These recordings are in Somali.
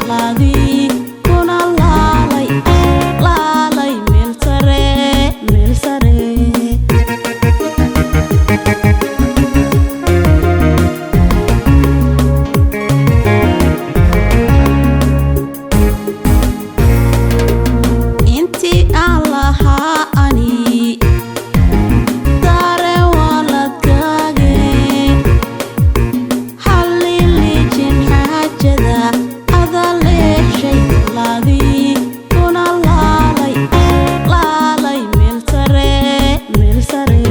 Taladii kuna laalay, laalay meel sare, meel sare. Intii aan lahaa ani dareen waaladkaage, hallilijin xaajada ada leexshay. Taladii kuna laalay, laalay meel sare, meel sare.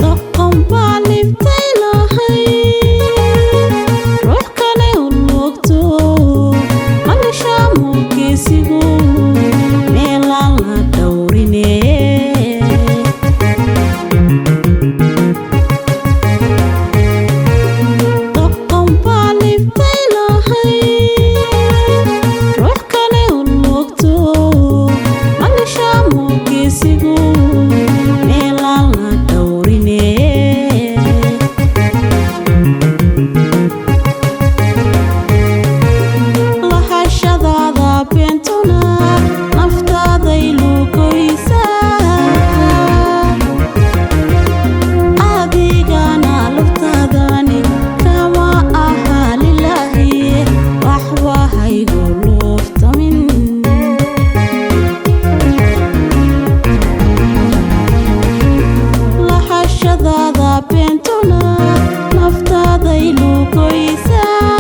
Doqon baa libtay lahay, ruux kale u loogto malishaamulkeesigu meelaan la dhowrine. Doqon baa libtay lahay, ruux kale u loogto malishaamulkeesigu meelaan la dhowrine. Lahashadaada beentuna naftaaday lugoysaa, adigana lugtaadani kama aha lilaahi, waxba haygu luuftamin. Lahashadaada beentuna naftaaday lugoysaa,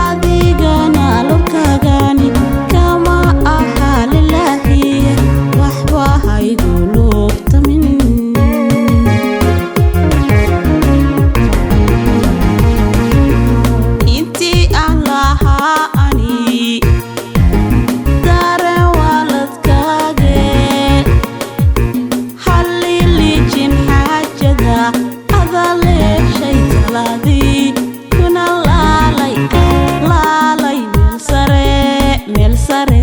adigana lugtaagani kama aha lilaahi, waxba haygu luuftamin. Intii aan lahaa ani dareen waaladkaage, hallilijin xaajada ada leeshay. Taladii kuna laalay, laalay meel sare, meel sare.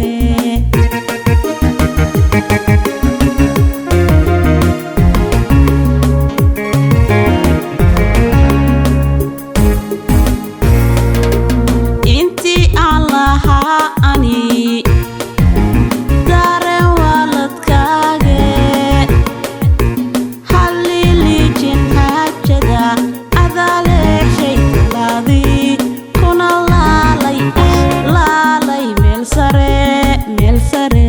Intii aan lahaa ani dareen waaladkaage, hallilijin xaajada ada leexshay. Taladii kuna laalay, laalay meel sare, meel sare.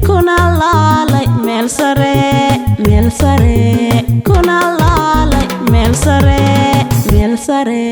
Kuna laalay meel sare, meel sare. Kuna laalay meel sare, meel sare.